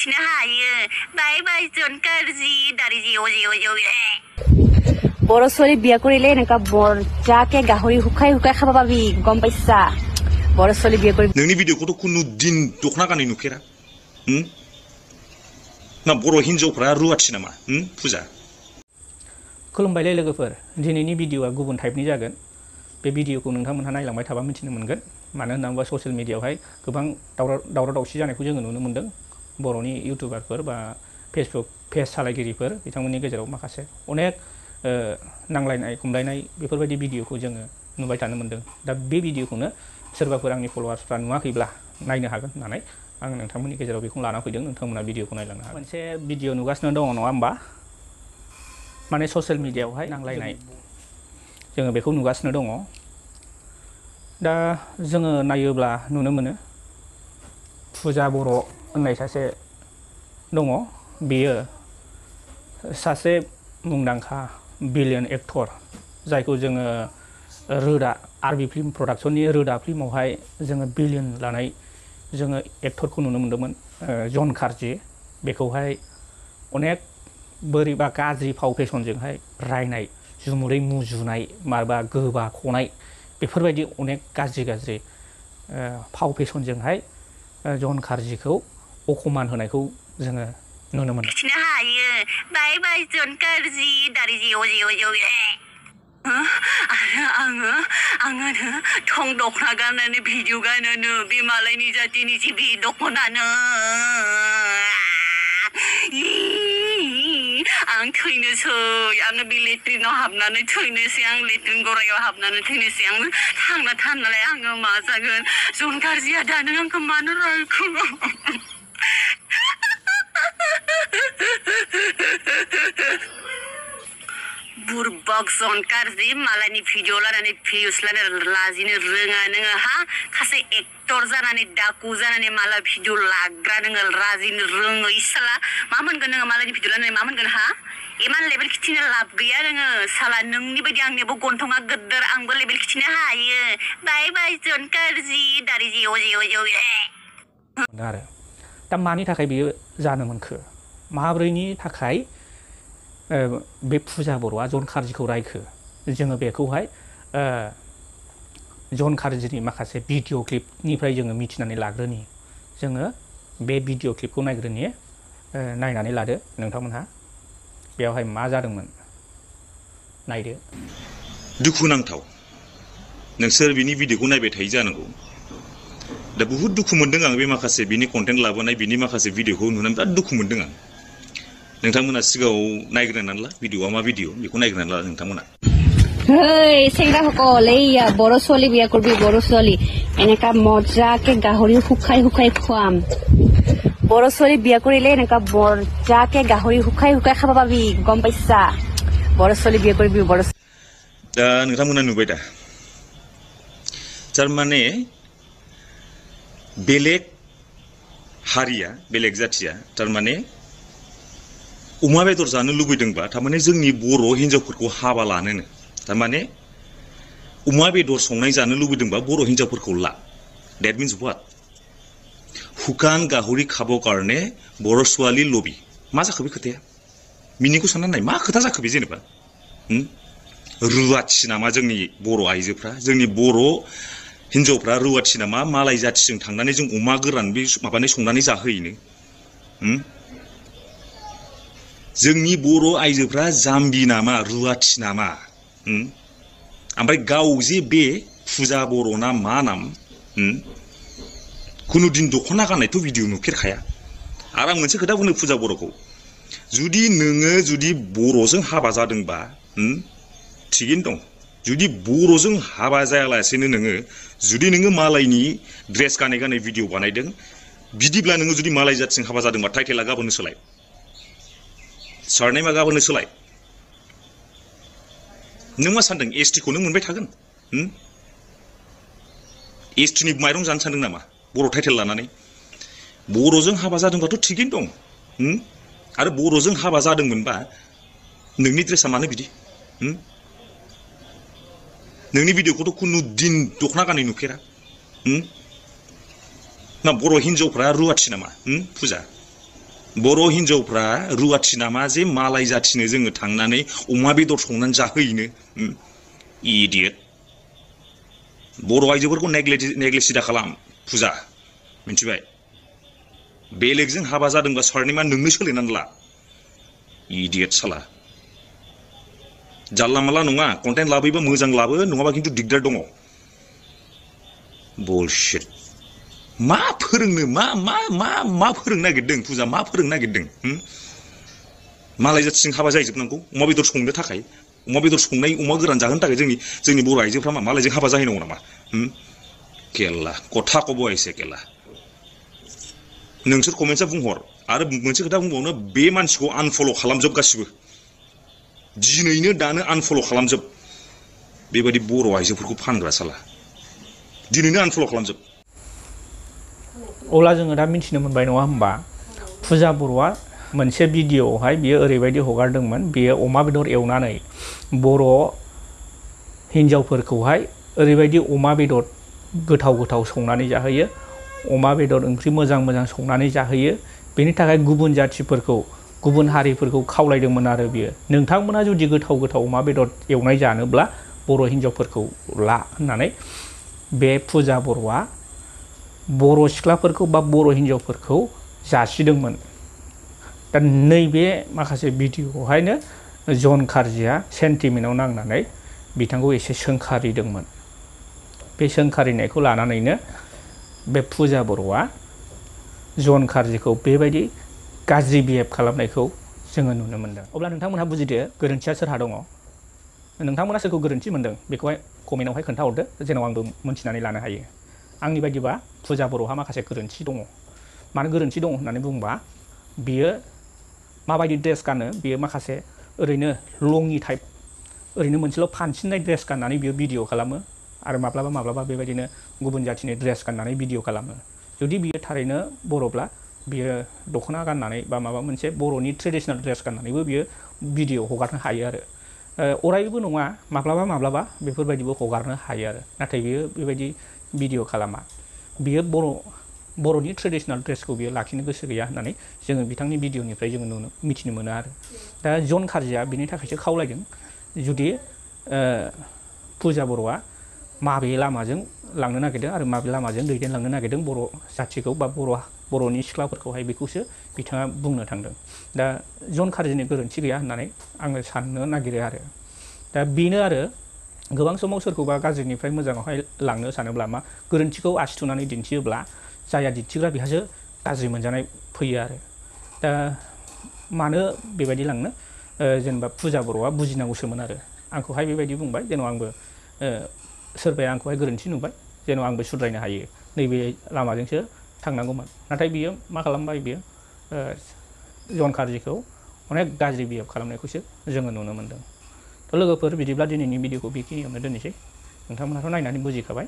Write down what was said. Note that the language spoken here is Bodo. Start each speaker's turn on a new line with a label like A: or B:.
A: खिथिनो हायो बाय बाय जन गाज्रि दारि जेव जेव जेव
B: बर' ছোৱালী বিয়া কৰিলে এনেকা বৰজাকে গাহৰি শুকাই শুকাই খাব পাবি গম পাইছা बर' ছোৱালী বিয়া কৰি
C: नोंनि भिडिअखौथ' कुनु दिन दखना गानै नुफेरा ना बर' हिन्जावफ्रा रुवाथि नामा फुजा
D: खुलुमबायलै लोगोफोर दिनैनि भिडिअआ गुबुन टाइपनि जागोन बे भिडिअखौ नोंथांमोनहा नायलांबाय थाबा मिथिनो मोनगोन मानो होनना बुङोबा ससियेल मिडियायावहाय गोबां दावराव दावसि जानायखौ जोङो नुनो मोनदों बर'नि इउटिउबारफोर बा फेसबुक पेज सालायगिरिफोर बिथांमोननि गेजेराव माखासे अनेक नांलायनाय खमलायनाय बेफोरबायदि भिडिअखौ जोङो नुबाय थानो मोनदों दा बे भिडिअखौनो सोरबाफोर आंनि फलोवार्सफ्रा नुवाखैब्ला नायनो हागोन होननानै आं नोंथांमोननि गेजेराव बेखौ लाना फैदों नोंथांमोना भिडिअखौ नायलांनो हागोन मोनसे भिडिअ नुगासिनो दङ नङा होमबा माने ससियेल मिडियायावहाय नांलायनाय जोङो बेखौ नुगासिनो दङ दा जोङो नायोब्ला नुनो मोनो फुजा बर' होननाय सासे दङ बेयो सासे मुंदांखा बिलियन एक्टर जायखौ जोङो रोदा आरबि फिल्म प्रडाक्शननि रोदा फिल्मावहाय जोङो बिलियन लानाय जोङो एक्टरखौ नुनो मोन्दोंमोन जन कार्जि बेखौहाय अनेक बोरैबा गाज्रि फाव फेसनजोंहाय रायनाय जुमुरै मुजुनाय माबा गोबा खनाय बेफोरबायदि अनेक गाज्रि फाव फेसनजोंहाय जन कार्जिखौ अखमान होनायखौ जोङो नुनो मोनो
A: खिथिनो हायो बाय बाय जन गाज्रि दारि जेव जेव जेव आङो थं दखना गाननानै भिडिअ गाननो बे मालायनि जातिनि जि बे दखनानो आं थैनोसै आङो बे लेट्रिनाव हाबनानै थैनोसै आं लेट्रिन गरायाव हाबनानै थैनोसै आं थांना थानालाय आङो मा जागोन जन गाज्रिया दा नों आंखौ मानो रायखो बुरबक जन गाज्रि मालायनि भिडिअ लानानै भिउस लानानै लाजिनो रोङा नोङो हा खासे एक्टर जानानै डाकु जानानै माला भिडिअ लाग्रा नोङो लाजिनो रोङो इसाला मा मोनगोन नोङो मालायनि भिडिअ लानानै मा मोनगोन हा इमान लेभेल खिथिनो लाब गैया नोङो साला नोंनि बायदि आंनिबो गन्थङा गोदोर आंबो लेभेल खिथिनो हायो बाय बाय जन गाज्रि दारि जेव जेव जेव
D: आरो दा मानि थाखाय बियो जानो मोनखो माब्रैनि थाखाय बे फुजा बर'आ जन कार्जिखौ रायखो जोङो बेखौहाय जन कार्जिनि माखासे भिडिअ क्लिपनिफ्राय जोङो मिथिनानै लाग्रोनि जोङो बे भिडिअ क्लिपखौ नायग्रोनि नायनानै लादो नोंथांमोनहा बेयावहाय मा जादोंमोन नायदो
C: दुखुनांथाव नोंसोर बिनि भिडिअखौ नायबाय थायो जानांगौ दा बहुत दुखु मोनदों आं बे माखासे बिनि कन्टेन्ट लाबोनाय बिनि माखासे भिडिअखौ नुनानै बिराद दुखु मोनदों आं नोंथांमोना सिगाङाव नायग्रोनानै ला भिडिअआ मा भिडिअ बेखौ नायग्रोनानै ला नोंथांमोना
B: হেই সেংৰাসকল এইয়া বৰ' ছোৱালী বিয়া কৰিবি বৰ' ছোৱালী এনেকা মজাকে গাহৰি শুকাই শুকাই খুৱাম বৰ' ছোৱালী বিয়া কৰিলে এনেকা বৰজাকে গাহৰি শুকাই শুকাই খাব পাবি গম পাইছা बर' ছোৱালী বিয়া কৰিবি बर'
C: दा नोंथांमोना नुबाय दा थारमाने बेलेग हारिया बेलेग जाथिया थारमाने अमा बेदर जानो लुबैदोंबा थारमाने जोंनि बर' हिन्जावफोरखौ हाबा लानोनो थारमाने अमा बेदर संनाय जानो लुबैदोंबा बर' हिन्जावफोरखौ ला डेट मिन्स व्हाट हुकान गाहरि खाबो कारणे बर' ছোৱালী लबि मा जाखो बे खोथाया मिनिखौ साननानै नाय मा खोथा जाखो बे जेनेबा रुवाथि नामा जोंनि बर' आइजोफ्रा जोंनि बर' हिन्जावफ्रा रुवाथि नामा मालाय जाथिजों थांनानै जों अमा गोरान बे माबानाय संनानै जाहोयैनो जोंनि बर' आइजोफ्रा जाम्बि नामा रुवाथि नामा ओमफ्राय गाव जे बे फुजा बर' ना मा नाम कुनु दिन दखना गाननायथ' भिडिअ नुफेरखाया आरो आं मोनसे खोथा बुंनो फुजा बर'खौ जुदि नोङो जुदि बर'जों हाबा जादोंबा थिगैनो दं जुदि बर'जों हाबा जायालासेनो नोङो जुदि नोङो मालायनि ड्रेस गानै गानै भिडिअ बानायदों बिदिब्ला नोङो जुदि मालाय जाथिजों हाबा जादोंबा टाइटेला गाबोननो सोलाय सारनेमा गाबोननो सोलाय नों मा सानदों एसटिखौ नों मोनबाय थागोन एसटिनि माइरं जानो सानदों नामा बर' टाइटेल लानानै बर'जों हाबा जादोंबाथ' थिगैनो दं आरो बर'जों हाबा जादोंमोनबा नोंनि ड्रेसा मानो बिदि नोंनि भिडिअखौथ' कुनु दिन दखना गानै नुफेरा ना बर' हिन्जावफ्रा रुवाथि नामा फुजा बर' हिनजावफ्रा रुवाथि नामा जे मालाय जाथिनो जोङो थांनानै अमा बेदर संनानै जाहोयैनो इडियट बर' आइजोफोरखौ नेग्लेक्ट दा खालाम फुजा मिथिबाय बेलेगजों हाबा जादोंबा सारनिमा नोंनो सोलिनानै ला इडियट साला जानला माला नङा कन्टेन्ट लाबोयोबा मोजां लाबो नङाबा खिन्थु दिगदार दङ बुलशिट मा फोरोंनो मा फोरोंनो नागिरदों फुजा मा फोरोंनो नागिरदों मालाय जाथिजों हाबा जाहैजोबनांगौ अमा बेदर संनो थाखाय अमा बेदर संनाय अमा गोरान जाहोनो थाखाय जोंनि बर' आइजोफ्रा मालायजों हाबा जाहैनांगौ नामा केला कथा कबो एसे केला नोंसोर कमेन्टसा बुंहर आरो मोनसे खोथा बुंबावनो बे मानसिखौ आनफल' खालामजोब गासिबो दिनैनो दानो आनफल' खालामजोब बेबायदि बर' आइजोफोरखौ फानग्रा साला दिनैनो आनफल' खालामजोब
D: अब्ला जोङो दा मिथिनो मोनबाय नङा होमबा फुजा बर'आ मोनसे भिडिअआवहाय बियो ओरैबायदि हगारदोंमोन बियो अमा बेदर एवनानै बर' हिन्जावफोरखौहाय ओरैबायदि अमा बेदर गोथाव संनानै जाहोयो अमा बेदर ओंख्रि मोजां संनानै जाहोयो बेनि थाखाय गुबुन जाथिफोरखौ गुबुन हारिफोरखौ खावलायदोंमोन आरो बियो नोंथांमोना जुदि गोथाव अमा बेदर एवनाय जानोब्ला बर' हिन्जावफोरखौ ला होननानै बे फुजा बर'आ बर' सिख्लाफोरखौ बा बर' हिन्जावफोरखौ जासिदोंमोन दा नैबे माखासे भिडिअआवहायनो जन कार्जिया सेन्टिमेन्टआव नांनानै बिथांखौ एसे सोंखारिदोंमोन बे सोंखारिनायखौ लानानैनो बे फुजा बर'आ जन कार्जिखौ बेबायदि गाज्रि बिहेभ खालामनायखौ जोङो नुनो मोनदों अब्ला नोंथांमोनहा बुजिदो गोरोन्थिया सोरहा दङ नोंथांमोना सोरखौ गोरोन्थि मोनदों बेखौहाय कमेन्टआवहाय खोन्थाहरदो जेन' आंबो मोन्थिनानै लानो हायो आंनि बायदिबा फुजा बर'हा माखासे गोरोन्थि दङ मानो गोरोन्थि दङ होननानै बुंबा बियो माबायदि ड्रेस गानो बियो माखासे ओरैनो लङि टाइप ओरैनो मोनसेल' फानसिननाय ड्रेस गाननानै बियो भिडिअ खालामो आरो माब्लाबा बेबायदिनो गुबुन जाथिनि ड्रेस गाननानै भिडिअ खालामो जुदि बियो थारैनो बर'ब्ला बियो दख'ना गाननानै बा माबा मोनसे बर'नि ट्रेडिशनेल ड्रेस गाननानैबो बियो भिडिअ हगारनो हायो आरो अरायबो नङा माब्लाबा बेफोरबायदिबो हगारनो हायो आरो नाथाय बियो बेबायदि भिडिअ खालामा बियो बर'नि ट्रेडिशनेल ड्रेसखौ बियो लाखिनो गोसो गैया होननानै जोङो बिथांनि भिडिअनिफ्राय जोङो मिथिनो मोनो आरो दा जन कार्जिया बिनि थाखायसो खावलायदों जुदि फुजा बर'आ माबे लामाजों लांनो नागिरदों आरो माबे लामाजों दैदेनलांनो नागिरदों बर' जाथिखौ बा बर'नि सिख्लाफोरखौहाय बेखौसो बिथाङा बुंनो थांदों दा जन कार्जिनि गोरोन्थि गैया होननानै आङो साननो नागिरो आरो दा बेनो आरो गोबां समाव सोरखौबा गाज्रिनिफ्राय मोजाङावहाय लांनो सानोब्ला मा गोरोन्थिखौ आसि थुनानै दिन्थियोब्ला जाया दिन्थिग्रा बेहासो गाज्रि मोनजानाय फैयो आरो दा मानो बेबायदि लांनो जेनेबा फुजा बर'आ बुजिनांगौसोमोन आरो आंखौहाय बेबायदि बुंबाय जेन' आंबो सोरबाया आंखौहाय गोरोन्थि नुबाय जेन' आंबो सुद्रायनो हायो नैबे लामाजोंसो थांनांगौमोन नाथाय बियो मा खालामबाय बियो जन कार्जिखौ अनेक गाज्रि बिहेभ खालामनायखौसो जोङो नुनो मोनदों थ' लोगोफोर बिदिब्ला दिनैनि भिडिअखौ बेखिनियावनो दोननोसै नोंथांमोनहाथ' नायनानै बुजिखाबाय